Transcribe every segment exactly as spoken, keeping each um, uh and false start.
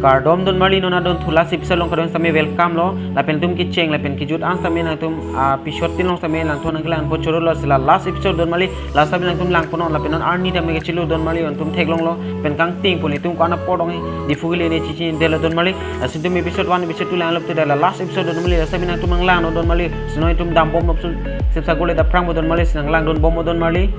Kardom don marli, non adon thu last episode along kardom sitame welcome lo. Lapen tum kecheng lapen kejut an sitame nangtum, ah, episode tin along sitame nangtum nangkelang po choro lo, si la last episode don marli, last sitame nangtum lang ponon lapen non arni tame kachelo don marli, nangtum theklonglo, pen kangting pon itum ko-an apor dong Diphu kele ne chichi delo don marli. Lasi itum episode one, episode two lang lo te la last episode don marli, last sitame nangtum nanglang don marli, si non itum dambom nopsun Sibsagar le daprang po don marli, si nanglang dunbom don marli.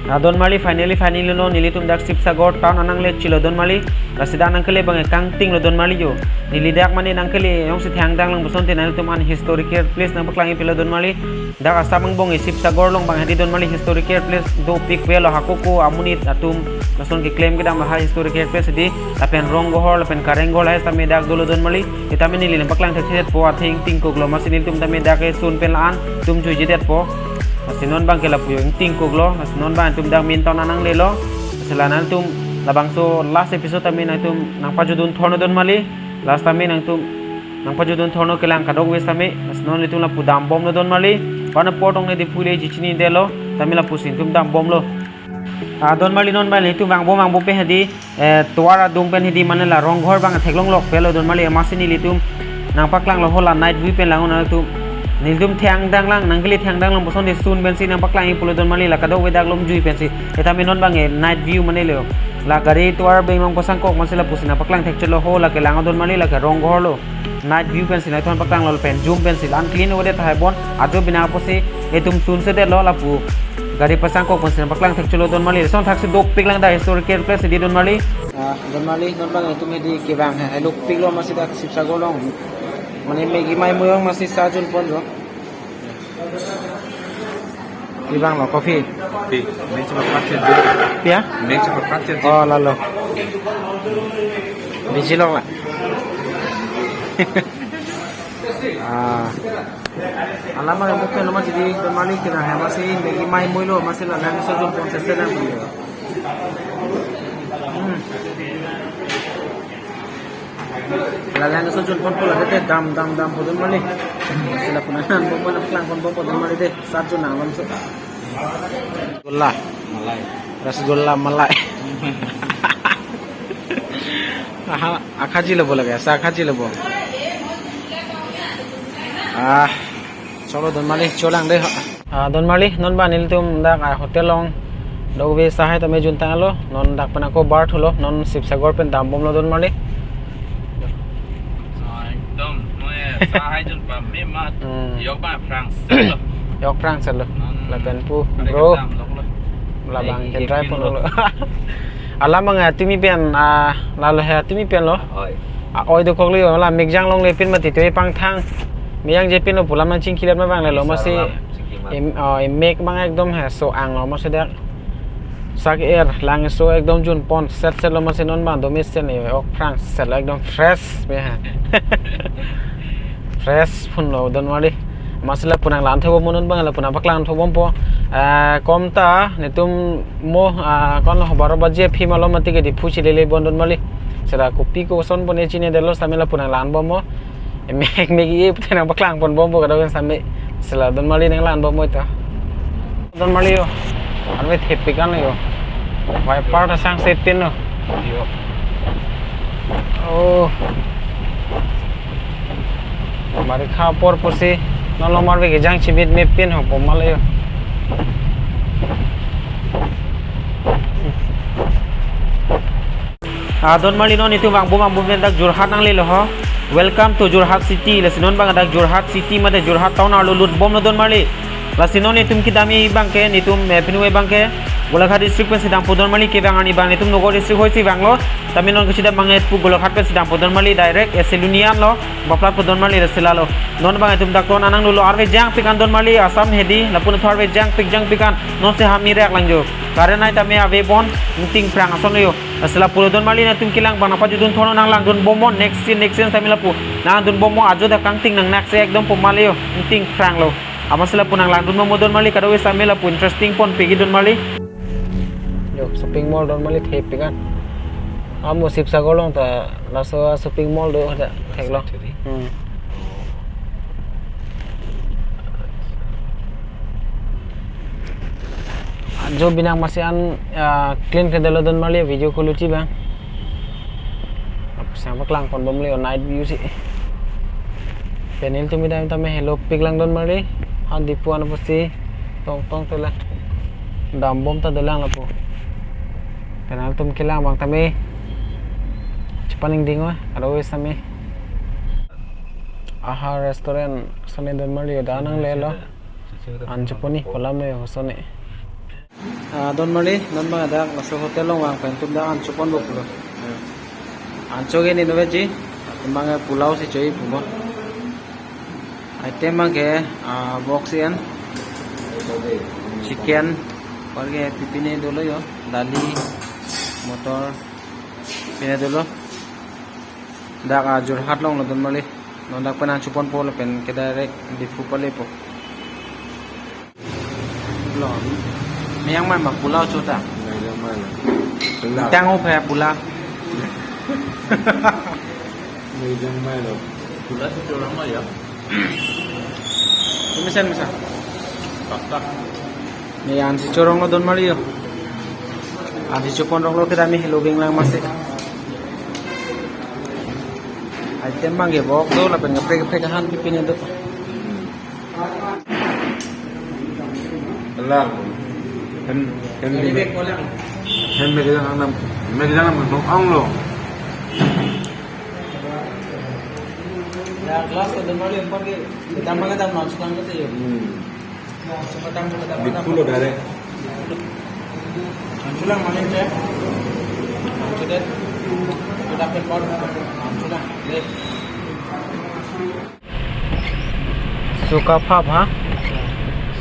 Ah, don marli, finally, finally non nelitum dak Sibsagar town an nangle chelo don marli. Lasi dak nangkele abang kangting lo don marli jo. Neli dak mane nangkele jongsi thang dang lang puson te nangtum an historical place nangpaklang pilo don marli. Dak asap angbong Sibsagar along abang hedi don marli historical place dopik avelo, hako ko amonit atum lason keklem kedam lahai historical place hedi, lapen Rongghor lapen Karanghor lahai sitame dak dolo don marli. Sitame neli nangpaklang thekthedetpo, atheng tingkok lo, amatsi nelitum tame dak esun pen la-an itum juijedetpo. Lasi non abang ke lapu jo ingtingkok lo, lasi non abang itum dak main town an nanglelo. Lasi la nangtum labangso last episode tame nangtum nangpajudun thorno don marli. Last tame nangtum nangpajudun thorno kelang kadokave sitame. Lasi non itum lapu dambom lo don marli. Ko-an apor dong ne Diphu le chichini delo, tame lapusi itum dambom lo. Ah, don marli, non abang itum vangbom vangbom pen hedi, eh, tovar adung pen hedi mane la Rongghor abang theklong lok pelo don marli, amatsi nelitum nangpaklanglo ho la night view pen lang nangtum. Nelitum thang dang lang, nangkele thang dang lang puson te sun pensi nangpaklang pulo don marli, la kadokave dak lom jui pensi. Sitame non abang night view mane lo. La gari tovar beng mang pasangkok amatsi lapusi nangpaklang thekchelo ho la kelang don marli, la ke Rongghor lo. Night view pensi nangtum paklanglo pen zoom pensi la-an clean avedet tahai bon. Ajo bina apotsi itum sunse detlo lapu gari pasangkok pensi nangpaklang thekchelo don marli. Lason thaksi dopik lang dak historical place hedi don marli. Ah, don marli, non abang itum hedi kevang hai, hai lukpik lo amatsi dak Sibsagar along. Mane Maggi maimui along amatsi sa junpon lo. Kevang lo coffee. Coffee. Mix pa pachet. Pia? Mix pa pachet. Oh, lalo. Biji lok la. Ah. Alam abang mukhe lo amatsi di, don marli kevang hai amatsi Maggi maimui lo amatsi la lang so junpon sese lang. Hmm. La lang so junponpo la te dam dam dampo don marli. Lasi lapu nanglangbom, nangklangponbompo don marli te. Sat jun nang lam so. Golla. Malai. Rasgolla malai. Aha, akhaji lo bo lage, sa akhaji lo bo. Ah, cholo don marli, cholang de. Ah, don marli, non abang nelitum dak, ah, hotel along dokave sa hai tame juntanglo, non dak pen ako bar thulo, non Sibsagar pen dambom lo don marli. Ah, ekdom, noi sa hai jun pame mat. Hmm. Yok abang France lo. Yok France lo. Hmm. Lapen pu, ada bro. Kedam lok lo. Labang eh, ke drive eh, pon lo. Alam abang, ah, tumi pen, ah, lalo hai tumi pen lo. Oi. Ah, oi dokok lo jo, la mekjang longle pin mati tumi pangthang. Meyang je pin lo pu alam nangchingkilat ma abang lelo, amatsi. Salam, chingki mat. Em, ah, emek abang ekdom hai so-ang lo amatsi dak. Sak er, langso ekdom junpon, set set lo amatsi non abang, domi sen ni, ok France, set lo ekdom fresh, ya. Fresh phun lo don marli. Amatsi lapu nanglang thobom non abang, lapu nangpaklang thobompo. Eh, kom ta, netum mo, ah, ko-an lo baro baji aphi ma lo mati ke Diphu chilele bon don marli. Sera kopi koson pon e chini delo sitame lapu nanglangbompo. Mek mek e pute nangpaklangponbompo kadokave sitame. Sela don marli nanglangbompo ta. Don marli jo. Arve thepik an jo. Wiper ta sangse pin lo. Jo. Oh. Barikha apor pusi non lo arve kejang chimit me pin ho poma le jo. Ah, don marli non itum vangbom vangbom pen dak Jorhat nanglelo ho. Welcome to Jorhat City. Lasi non abang dak Jorhat City mate Jorhat town arlo lutbom lo don marli. Lasi non itum kedam abang ke, netum, eh, pinu abang ke Golaghat district pensi dampo don marli, kevang arni abang netum Nagaon district hoisi vanglo. Tame non kachedam abang ke pu Golaghat pensi dampo don marli, direct S L Union lo. Baplat po don marli, lasi lalo. Non abang itum dak town an nangdolo, arve jangpik an don marli, Assam hedi, lapu nangthor arve jangpik jangpik an, non se hami rek lang jo. Current ai tame ave bon, ingting phrang ason jo. Lasi lapu lo don marli, netum kelang abang nangpajudun thorno nanglangdunbompo, next scene, next scene sitame lapu nangdunbompo, ajo dak kangting nangnak se ekdom poma le jo, ingting phrang lo. Amatsi lapu nanglangdunbompo don marli, kadokave sitame lapu interesting ponpe ke don marli. Jo, shopping mall don marli thepik an. Amo Sibsagar along ta laso shopping mall do hadak theklong. Hmm. Ajo bina amatsi an, ah, clean kedelo don marli video quality abang. Sang paklang pon bomlo night view si. Pen ilitum kedam tame helopik lang donmarli. Ha Diphu an pusi tongtong telang. Dam bom ta dolang lapu. Pen ilitum kelang abang tame chepaningding o, aro wes tame. Aha restaurant sone donmarli, da nanglelo. An chepon-i pu alam lo yo sone. Ah, donmarli, non bang dak laso hotel along vang pen tum dak an chepon bom pulo. An cho ke ne non-veg ji, tum bang pulao si cho-i pu bom. Item bang ke, ah, box an, chicken, apar ke pipine dolo yo, dali, motor, pine dolo. Dak, ah, Jorhat along lo donmarli. Non dak pen an cheponpo lapen ke direct Diphu palepo. Lo. Meyang mai ma pulao cho ta. Meyang mai lo. Pulao. Tang o phe pulao. Meyang mai lo. Pulao si cho rong lo ya. Tumisen misa. Tak tak. Ne an si cho rong lo donmarli yo. An si chepon rong lo, kedam helopik lang masi. Item bang ke bok do lapen kaprek kaprek ahan pipine do. Alang. Hem, hem, hem, megang nam, megang nam dong ang lo. Ya, glass ke donmarli, apar ke kedam kedam non sukang ke yo. Hmm. Diphu lo direct. Anchulang mane je. Anchudet. Sudah ke bor. Anchulang. Le. Sukha Pha ha?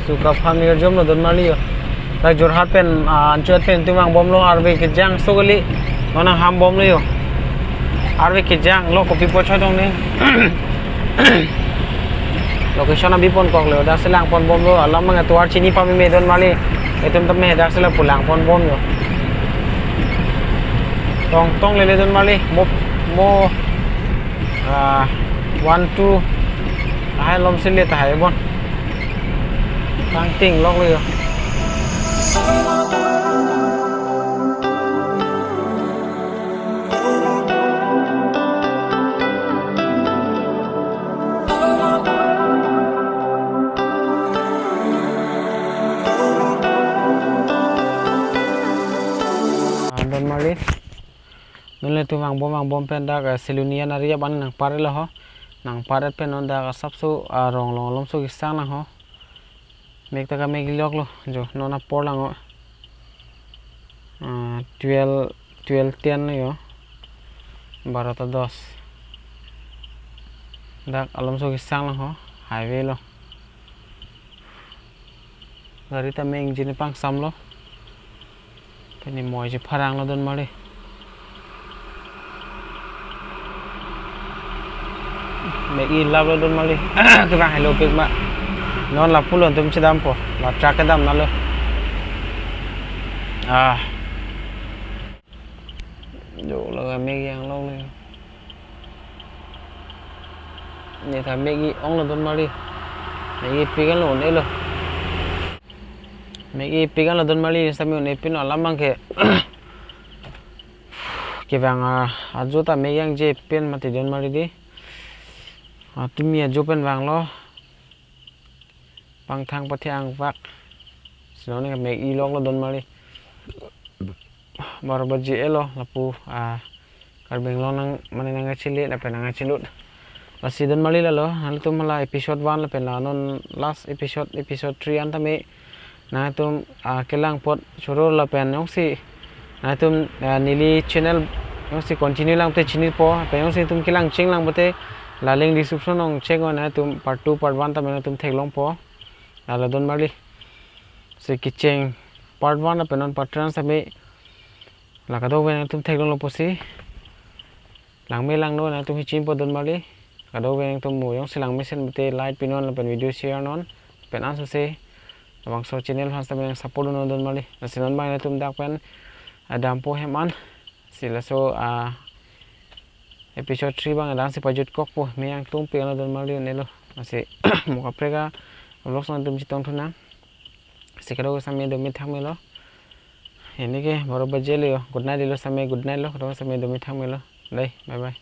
Sukha Pha Museum lo donmarli yo. Dak Jorhat pen, ah, anchot pen tum vangbomlo, arve kejang so kali. Non nangham bomlo yo. Arve kejang lo, kopi pochot dong ne. Location abi ponkoklo, dak si lang pon bomlo, alam mang atovar chini pameme donmarli. Itum tame dak si lapu lang pon bom yo. Tongtong lele donmarli, mo, mo, ah, one, two, tahai lom si le tahai bon. Kangting lok lo yo. Donmarli. Non le tum vangbom vangbom pen dak, eh, Silonijan ari aban nangpar lo ho. Nangpar pen non dak asapso, ah, rong along alomso kesang lang ho. Mek ta kamek lok lo, jo, non apor lang ho. Ah, twelve, twelve ten lo yo. Baro ta dos. Dak alomso kesang lang ho, highway lo. Gari tame engine pangsam lo. Tini moi je pharang lo donmarli. Mek-i lap lo donmarli. Kevang helopik ma. Non lapu lo tum chedampo. La truck kedam na lo. Ah. Jo, laga mek-i ang lo le. Ne ta mek-i ong lo donmarli. Mek-i pik an lo un-e lo. Mek-i pik an lo donmarli, sami un-e pin alam mang ke. Kevang, ah, ajo ta mek-i angje pen mati donmarli di. Ah, tumi ajo pen vanglo. Pangthang pathe angvak. Sino ne mek-i lok lo donmarli. Baro baji-e lo lapu, ah, Karbi Anglong nang mane nangkachelet lapen nangkachelut. Lasi donmarli lalo, nanglitum hala episode one lapen la non last episode, episode three an tame nanglitum, ah, kelang apot choro lapen jongsi nanglitum, ah, neli channel jongsi continue lang te chinipo, lapen jongsi tum kelang cheng lang pote la link description along cheng o, nanglitum part two, part one tame nanglitum theklongpo. Lalo donmarli. Si kecheng part one lapen non part three an sami la kadokave nanglitum theklonglo pusi. Langme langno nanglitum hichinpo donmarli. Kadokave nanglitum mo jongsi langmesen pote like pinon lapen video share non. Pen ansose labangso channel aphan sami nang support non donmarli. Lasi non bang nanglitum dak pen adampo hem an. Si laso, ah, episode three bang adang si pajutkokpo, meyang tungpi ano donmarli un-e lo. Lasi mo kaprek a vlogs nangtum chetong thunang. Si kadokave sami domi thangme lo. Ini ke baro baji-e lo yo. Good night lo sami, good night lo. Kadokave sami domi thangme lo. Dai, bye bye.